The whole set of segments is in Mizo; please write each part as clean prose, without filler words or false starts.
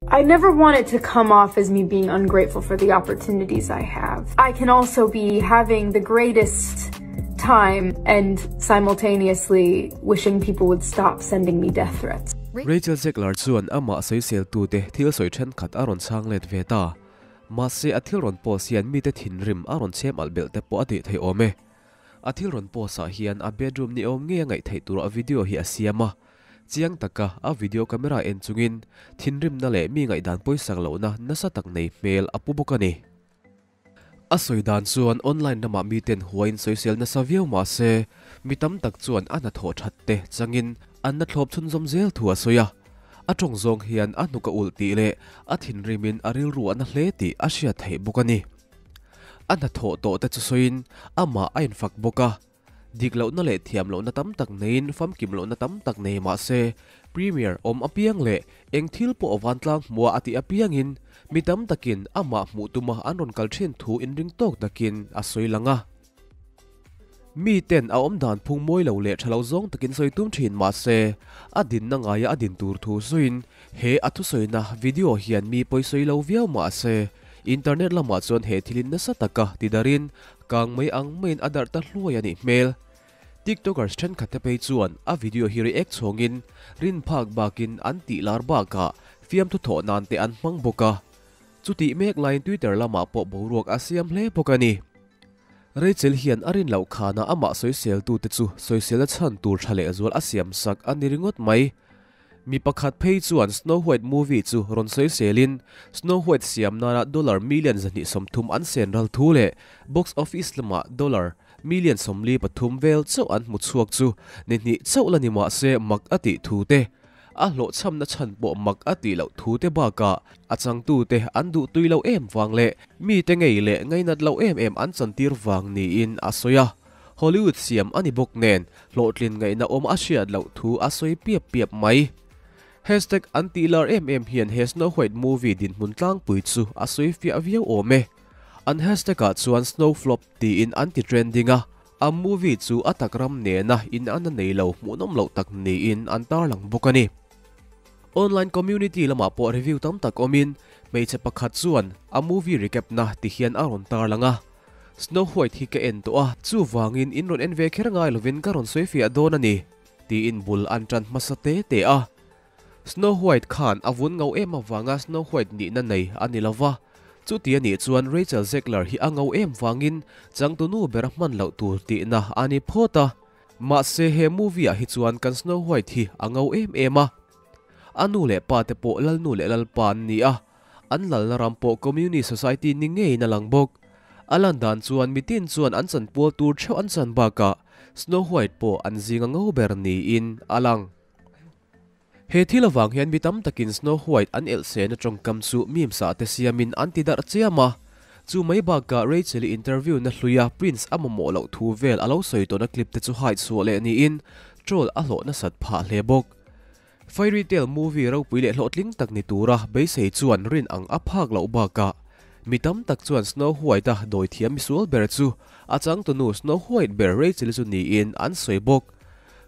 I never want it to come off as me being ungrateful for the opportunities I have. I can also be having the greatest time and simultaneously wishing people would stop sending me death threats. Rachel Zegler chuan amah sawiseltute thil sawi thenkhat a rawn chhang let ve ta. Mahse a thil rawn post hian mite thinrim a rawn chhem alh belh te pawh a tih theih awm e. A thil rawn post ah hian a bedroom ni awm ngei a ngaih theih tur a video hi a siam a. Chiang taka a video camera en chungin thinrimna leh mi ngaihdan pawisak lohna nasa tak nei hmel a pu bawk a ni. A sawi dan chuan online lamah miten huain sawisel nasa viau mah se, mi tam tak chuan a hnathawh that te changin an na thlawp chhunzawm zel thu a sawi a. A tawng zawng hian a hnuk a ulh tih leh a thinrimin a rilru a na hle tih a hriat theih bawk a ni. A hnathawh tawh te chu sawiin amah a infak bawk a. Dik lohna leh thiam lohna tam tak neiin famkim lohna tam tak nei mah se, Premier awm apiang leh eng thil pawh vantlang hmua a tih apiangin mi tam takin amah hmuh tuma an rawn kal thin thu inring tawk takin a sawi lang a. Mi ten a awm dan phung mawi lo leh tha lo zawng takin sawi tum thin mah se, a dinna ngaia a din tur thu sawiin he a thusawina video hian mi pawisawi lo viau mah se, internet lamah chuan he thilin nasa taka tidarin Kang mai ang maiin a darh ta hluai a nih hmel. Tiktokers thenkhat te phei chuan a video hi react chhawngin rin phak bakin an tih lar bakah fiamthu thawh nan te an hmang bawk a. Chutih mek laiin Twitter lamah pawh boruak a siam hle bawk a ni. Rachel hian a rin loh khanah amah sawiseltute chu sawiselna chhan tur tha lehzual a siamsak a ni ringawt mai. Mi pakhat phei chuan Snow White movie chu rawn sawi selin, Snow White siam nana dollar million 230 an sen ral thu leh box office lamah dollar million 43 vel chauh an hmu chhuak chu ni hnih chauh la ni mah se mak a tih thu te, a hlawhchhamna chhan pawh mak a tih loh thu te bakah a changtute an duh tui lo em vang leh mite ngei leh ngainat loh em em an chantir vang niin a sawi a. Hollywood siam a ni bawk nen, hlawhtlin ngaihna awm a hriat loh thu a sawi piap piap mai. Hashtag an tih lar em em hian he Snow White movie dinhmun tlangpui chu a sawi fiah viau awm e. An hashtag ah chuan Snow Flop tiin an ti trending a, a movie chu a tak ram nena inanna nei lo hmuhnawm loh tak niin an tarlang bawk a ni. Online community lamah pawh review tam tak awmin, hmeichhe pakhat chuan a movie recap na ti hian a rawn tarlang a. Snow White hi ka en tawh a, chuvangin in rawn en ve kher ngai lovin ka rawn sawi fiah dawn a ni, tiin bul an tan hmasa te te a. Snow White khan a vun ngau em avanga Snow White nihna nei a ni lova, chuti a nih chuan Rachel Zegler hi a ngau em vangin changtunu ber a hman loh tur tihna a ni phawt a. Mahse he movie ah hi chuan kan Snow White hi a ngau em em a. A nu leh pa te pawh Lalnu leh Lalpa an ni a. An lalna ram pawh Communist Society ni ngeiin a lang bawk. A lan dan chuan mitin chuan an chanpual tur theuh an chan bakah Snow White pawh an zinga ngo ber niin a lang. He thil avang hian mi tam takin Snow White an elhsehna tawngkam chu memes ah te siamin an ti darh chiam a. Chu mai bakah Rachel-i interview na hluia Prince a mamawh loh thu vel a lo sawi tawhna clip te chu hide chhuah leh niin troll a hlawh nasat phah hle bawk. Fairy Tale movie ropui leh hlawhtling tak ni tura beisei chuan rin ang a phak loh bakah mi tam tak chuan Snow White-a dawithiam misual ber chu a changtunu Snow White ber Rachel chu niin an sawi bawk.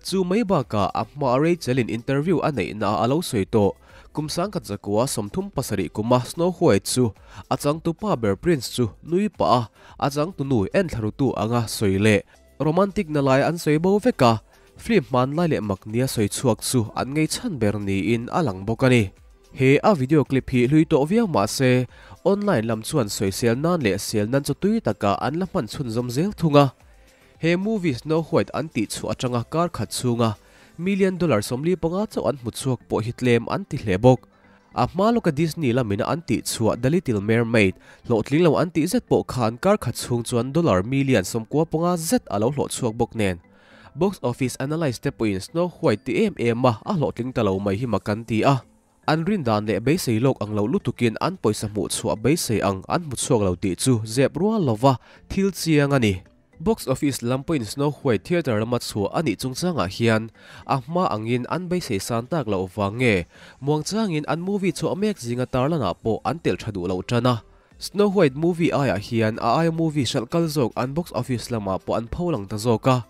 Chu mai bakah a hmaa Rachel-in interview a neihnaah a lo sawi tawh. Kum 1937 kuma Snow White chu a changtupa ber Prince chu nui pah a, a changtunu enthla-rutu anga sawi leh romantic na lai an sawi bo vek a. Film hmanlai leh mak nia sawi chhuak chu an ngei chhan ber niin a lang bawk a ni. He a video clip hi hlui tawh viau mah se, online lam chuan sawisel nan leh sel nan chu tui taka an la hman chhunzawm zel thung a. He movie Snow White an tih chhuah atanga kar khat chhunga million dollar 45 chauh an hmu chhuak pawh hi tlem an ti hle bawk. A hma lawka Disney lamina an tih chhuah The Little Mermaid hlawhtling lo an tih zet pawh khan kar khat chhung chuan dollar million 95 zet a lo hlawh chhuak bawk nen. Box office analyst te pawhin Snow White ti em em a a hlawhtling ta lo mai hi mak an ti a. An rin dan leh beisei lawk ang lo lutukin an pawisa hmuh chhuah beisei ang an hmu chhuak lo tih chu zep rual lova thil chiang a ni. Box office lam pawhin Snow White theatre lama chhuah a nih chungchangah hian a hma angin an beisei san tak loh vang nge muangchangin an movie chhuah mek zinga tarlanah pawh an telh tha duh loh tan a. Snow White movie aiah hian a aia movie hralh kal zawk an box office lamah pawh an pho lang ta zawk a.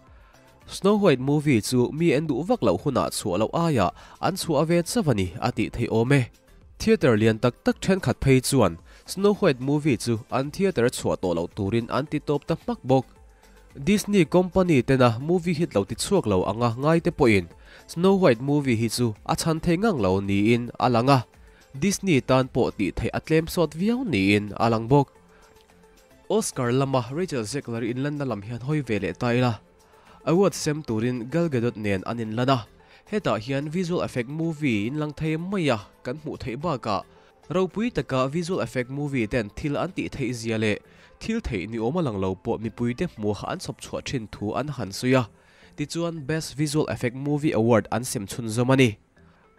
Snow White movie chu mi en duh vak loh hunah chhuah loh aiah an chhuah ve chauh a ni a tih theih awm e. Theatre lian tak tak thenkhat phei chuan Snow White movie chu an theatre chhuah tawh loh turin an ti tawp ta hmak bawk. Disney company tena movie hit lo ti chhuak lo anga ngai te pawhin Snow White movie hi chu a chhan thei ngang lo niin a lang a, Disney tan pawh tih theih a tlem sawt viau niin a lang bawk. Oscar lama Rachel Zegler inlanna lam hian hawi ve leh ta ila, award sem turin Gal Gadot nen an inlan a, hetah hian visual effect movie inlang thei mai a kan hmuh theih bakah ropui taka visual effect movie ten thil an tih theih zia leh thil theih ni awm a lang lo pawh mipuite hmuha an chhawp chhuah thin thu an han sawi a, tichuan Best Visual Effect Movie Award an sem chhunzawm a ni.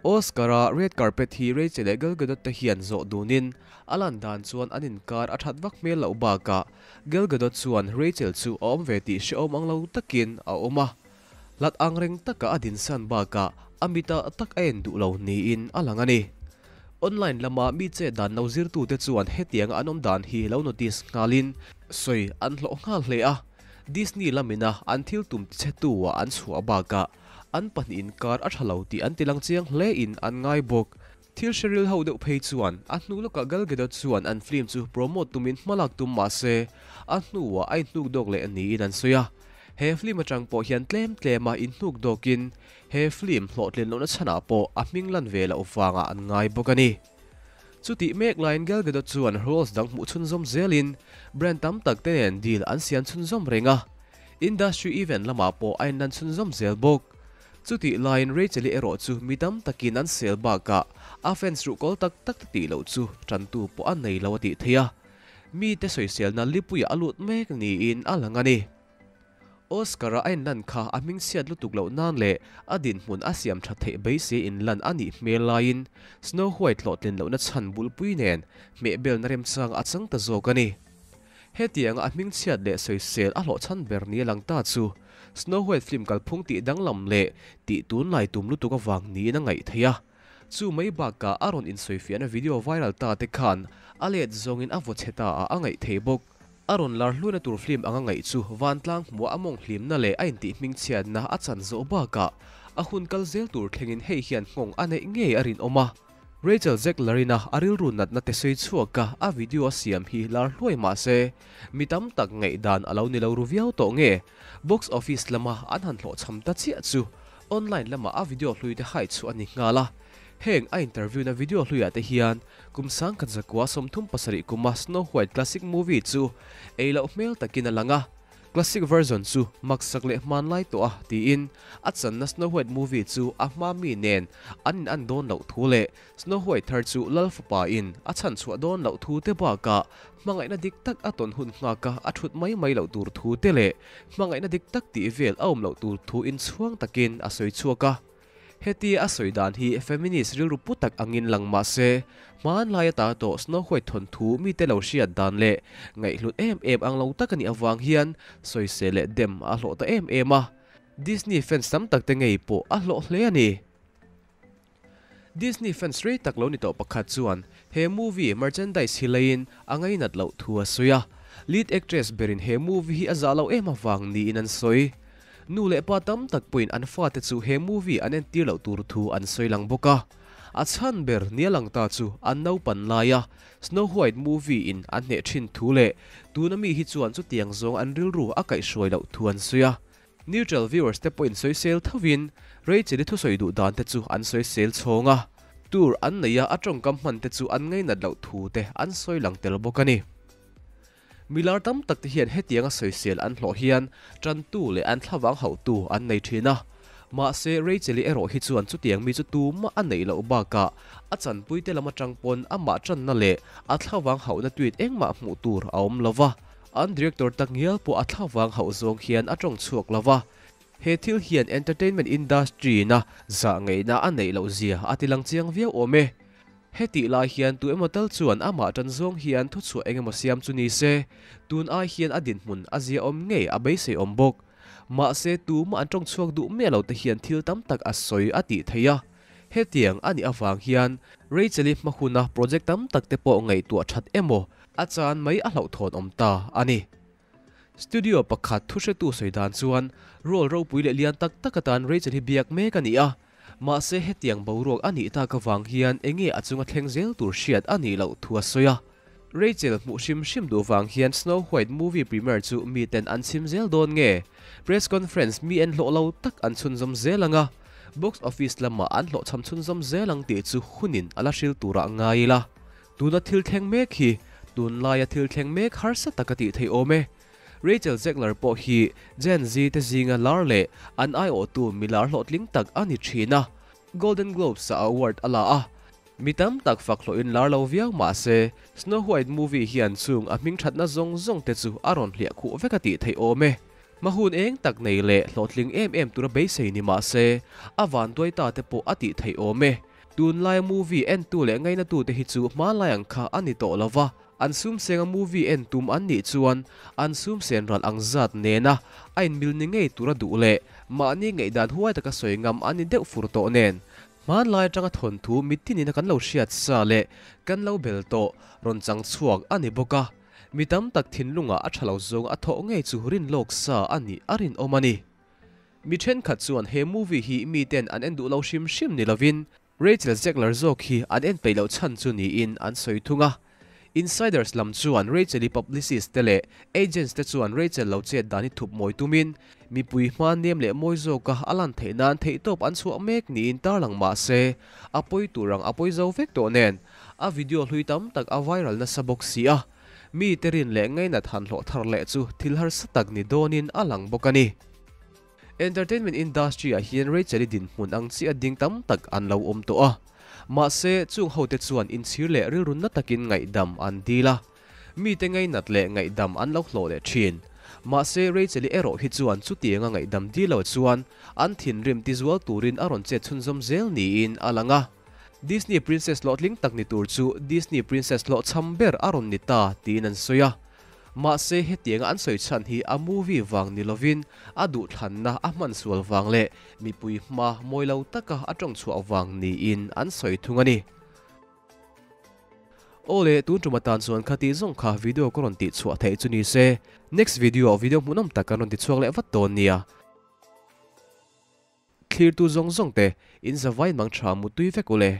Oscar-a red carpet hi Rachel leh Gal Gadot te hian zawh dunin a lan dan chuan an inkar a that vak hmel loh bakah Gal Gadot chuan Rachel chu a awm ve tih hrehawm ang lo takin a awm a, hlat ang reng taka a dinsan bakah a mita tak a en duh lo niin a lang a ni. Online lama mi chet dan lo zirtute chuan hetianga an awm dan hi lo notice nghalin sawi an hlawh nghal hle a, Disney lamina an thil tum tichhetu ah an chhuah bakah An pahnih inkar a tha lo tih an tilang chiang hle in an ngai bawk. Thil hre ril ho deuh phei chuan a hnu lawkah Gal Gadot chuan an film chu promote tumin hmalak tum mah se a hnuah a inhnuk dawk leh niin an sawi a. He film atang pawh hian tlem tlema inhnuk dawkin he film hlawhtlin lohna chhanah pawh a hming lan ve loh vangah an ngai bawk a ni. Chutih mek laiin Gal Gadot chuan roles dang hmuh chhunzawm zelin brand tam tak te nen deal an siam chhunzawm reng a. Industry event lamah pawh a inlan chhunzawm zel bawk. Chutih laiin Rachel-i erawh chu mi tam takin an sel bakah a fans ruhkawl tak tak te tih loh chu tantu pawh a nei lo a tih theih a. Mite sawiselna lipuiah a lut mek niin a lang a ni. Oscar-a a inlan kha a hmingchhiat lutuk loh nan leh a dinhmun a siam tha theih beisei inlan a nih hmel laiin Snow White hlawhtlin lohna chhan bulpui nen hmehbelna remchang a chang ta zawk a ni. Hetianga a hmingchhiat leh sawisel a hlawhchhan ber ni a lang ta chu Snow White film kalphung tih danglam leh tih tunlai tum lutuk avang niin a ngaih theih a. Chu mai bakah a rawn insawifiahna video viral ta te khan a let zawngin a vaw chhe ta ah a ngaih thei bawk. A rawn lar hluina tur film anga ngaih chu vantlang hmuah a mawng hlimna leh a intih hmingchhiatna a chan zawh bakah a hun kal zel tur thlengin hei hian nghawng a neih ngei a rinawm a. Rachel Zegler-ina a rilru natna te sawi chhuak a, a video a siam hi lar hluai mah se, mi tam tak ngaihdan a lo ni lo ru viau tawh nge? Box office lama an han hlawhchham ta chiah chu online lama a video hlui te hai chhuah a ni nghal a. Heng a interview na video hluiah te hian kum 1937 kuma Snow White classic movie chu ei loh hmel takin a lang a. Classic version chu maksak leh hmanlai tawh a tiin a channa Snow White movie chu a hma mi nen an in an dawn loh thu leh Snow White thar chu Lal fapa in a chhan chhuah dawn loh thu te bakah hmangaihna dik tak a tawn hun nghak a a thut mai mai loh tur thu te leh hmangaihna dik tak tih vel a awm loh tur thu in chhuang takin a sawi chhuak a. Hetia a sawi dan hi feminist rilru pu tak angin lang mah se, hmanlai ata tawh Snow White thawnthu mite lo hriat dan leh ngaihhlut em em ang lo tak a nih avang hian sawisel leh dem a hlawh ta em em a. Disney fans tam tak te ngei pawh a hlawh hle a ni. Disney fans rei tak lo ni tawh pakhat chuan he movie merchandise hi leiin a ngainat loh thu a sawi a. Lead actress berin he movie hi a zah loh em avang niin an sawi. Nu leh pa tam tak pawhin an fate chu he movie an entir loh tur thu an sawi lang bawk a. A chhan ber nia lang ta chu an naupan laia Snow White movie in an hneh thin thu leh tuna mi hi chuan chutiang zawng an rilru a kaihhruai loh thu an sawi a. Neutral viewers te pawhin sawisel thovin Rachel-i thusawi duh dan te chu an sawisel chhawng a, tur an neia a tawngkam hman te chu an ngainat loh thu te an sawi lang tel bawk a ni. Milar tam tak te hian hetianga sawisel an hlawh hian tantu leh an thlavang hauhtu an nei thin a. Mahse, Rachel-i erawh hi chuan chutiang mi chu tumah a neih loh bakah a chanpuite lam atang pawn amah tanna leh a thlavang hauhna tweet engmah hmuh tur a awm lo va. An director tak ngial pawh a thlavang hauh zawng hian a tawng chhuak lo va. He thil hian entertainment industry-na zah ngeihna a neih loh zia a tilang chiang viau awm e. Hetih lai hian tu emaw tal chuan amah tan zawng hian thuchhuah eng emaw siam chu ni se, tun ai hian a dinhmun a ziaawm ngei a beisei awm bawk. Mahse, tumah an tawng chhuak duh miah lo te hian thil tam tak a sawi a tih theih a. Hetiang a nih avang hian Rachel-i hma huna project tam tak te pawh ngaihtuah that emaw a chan mai a hlauhthawn awm ta a ni. Studio pakhat thuhretu sawi dan chuan role ropui leh lian tak tak atan Rachel hi biak mek a ni a. Mahse hetiang boruak a nih tak avang hian enge a chunga thleng zel tur hriat a nih loh thu a sawi a. Rachel hmuh hrim hrim duh vang hian Snow White movie premiere chu miten an chhim zel dawn nge? Press conference mi en hlawh lo tak an chhunzawm zel ang a, box office lamah an hlawhchham chhunzawm zel ang tih chu hunin a la hril turah ngai ila. Tuna thil thleng mek hi tunlaia thil thleng mek harsa tak a tih theih awm e. Rachel Zegler pawh hi Gen Z te zinga lar leh an aiawhtu milar hlawhtling tak a ni thin a, Golden Globes-ah award a la a. Mi tam tak fak hlawhin lar lo viau mah se, Snow White movie hian chung a hming thatna zawng zawng te chu a rawn hliah khuh vek a tih theih awm e. Hmahun eng tak nei leh hlawhtling em em tura beisei ni mah se, a vanduai ta te pawh a tih theih awm e. Tunlaia movie entu leh ngainatute hi chu hmanlai ang kha a ni tawh lo va, an sumsenga movie en tum an nih chuan an sumsen ral ang zat nena a inmil ni ngei tura duh leh mahni ngaihdan huai taka sawi ngam an ni deuh fur tawh nen. Hmanlai atanga thawnthu mitinin a kan lo hriat sa leh kan lo bel tawh rawn chang chhuak a ni bawk a, mi tam tak thinlungah a tha lo zawng a thawh ngei chu rinlawk sa a nih a rinawm a ni. Mi thenkhat chuan he movie hi miten an en duh lo hrim hrim ni lovin Rachel Zegler zawk hi an en peih loh chhan chu niin an sawi thung a. Insiders lam chuan Rachel-i publicist te leh agents te chuan Rachel lo chet dan hi thup mawi tumin mipui hma nem leh mawi zawka a lan theih nan theihtawp an chhuah mek niin tarlang mah se a pawi tur ang a pawi zo vek tawh nen a video hlui tam tak a viral nasa bawk si a, mi te rin leh ngainat han hlawh thar leh chu thil harsa tak ni dawnin a lang bawk a ni. Entertainment industry ah hian Rachel-i dinhmun ang chiah ding tam tak an lo awm tawh a. Mahse, chung hote chuan inchhir leh rilru na takin ngaihdam an dil a. Mite ngainat leh ngaihdam an lo hlawh leh thin. Mahse, Rachel-i erawh hi chuan chutianga ngaihdam dil lo chuan an thinrim tizual turin a rawn chet chhunzawm zel niin a lang a. Disney Princess hlawhtling tak ni tur chu Disney Princess hlawhchham ber a rawn ni ta tiin an sawi a. Mahse hetianga an sawi chhan hi a movie vang ni lovin a duhthlanna a hman sual vang leh mipui hma mawi lo taka a tawng chhuah vang niin an sawi thung a ni. Aw le, tun tum atan chuan khati zawng kha video ka rawn tih chhuah theih chu ni se, next video ah video hmuhnawm tak kan rawn ti chhuak leh vat dawn nia. Thlirtu zawng zawng te, in zavai mang tha mutui vek u le.